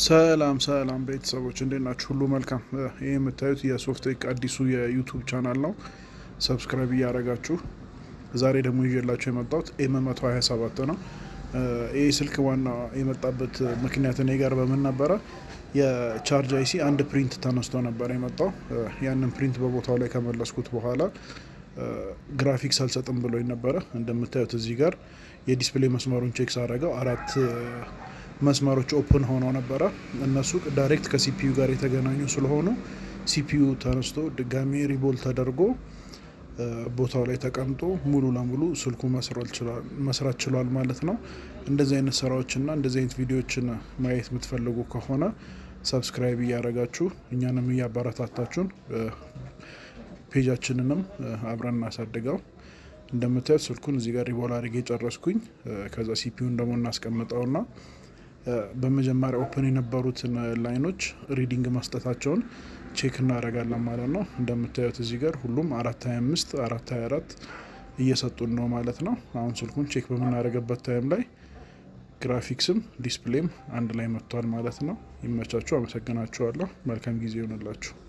ሰላም ሰላም ቤተሰቦች፣ እንዴት ናችሁ? ሁሉ መልካም። ይህ የምታዩት የሶፍትቴክ አዲሱ የ YouTube channel ነው። Subscribe እያደረጋችሁ፣ ዛሬ ደግሞ ይዤላችሁ የመጣሁት M 127 ነው። ይህ ስልክ ዋና የመጣበት ምክንያት እኔ ጋር በምን ነበረ? የ charge IC አንድ print ተነስቶ ነበር የመጣው። ያንን print በቦታው ላይ ከመለስኩት በኋላ ግራፊክስ አልሰጥም ብሎኝ ነበረ። እንደምታዩት እዚህ ጋር የ display መስመሩን check ሳደርገው አራት መስመሮች open ሆነው ነበረ። እነሱ direct ከ CPU ጋር የተገናኙ ስለሆኑ CPU ተነስቶ ድጋሚ reball ተደርጎ ቦታው ላይ ተቀምጦ ሙሉ ለሙሉ ስልኩ መስራት ችሏል ማለት ነው። እንደዚህ አይነት ስራዎችና እንደዚህ አይነት ቪዲዮዎችን ማየት የምትፈልጉ ከሆነ subscribe እያደረጋችሁ እኛንም እያበረታታችሁን page ኣችንንም አብረን እናሳድገው። እንደምታዩት ስልኩን እዚህ ጋር reball አድርጌ ጨረስኩኝ። ከዛ CPU ን ደግሞ እናስቀምጠውና በመጀመሪያ open የነበሩትን line ኦች reading መስጠታቸውን check እናደርጋለን ማለት ነው። እንደምታዩት እዚህ ጋር ሁሉም 4.25፣ 4.24 እየሰጡን ነው ማለት ነው። አሁን ስልኩን check በምናደርግበት time ላይ graphics ም display ም አንድ ላይ መጥቷል ማለት ነው። ይመቻችሁ። አመሰግናችኋለሁ። መልካም ጊዜ ይሆንላችሁ።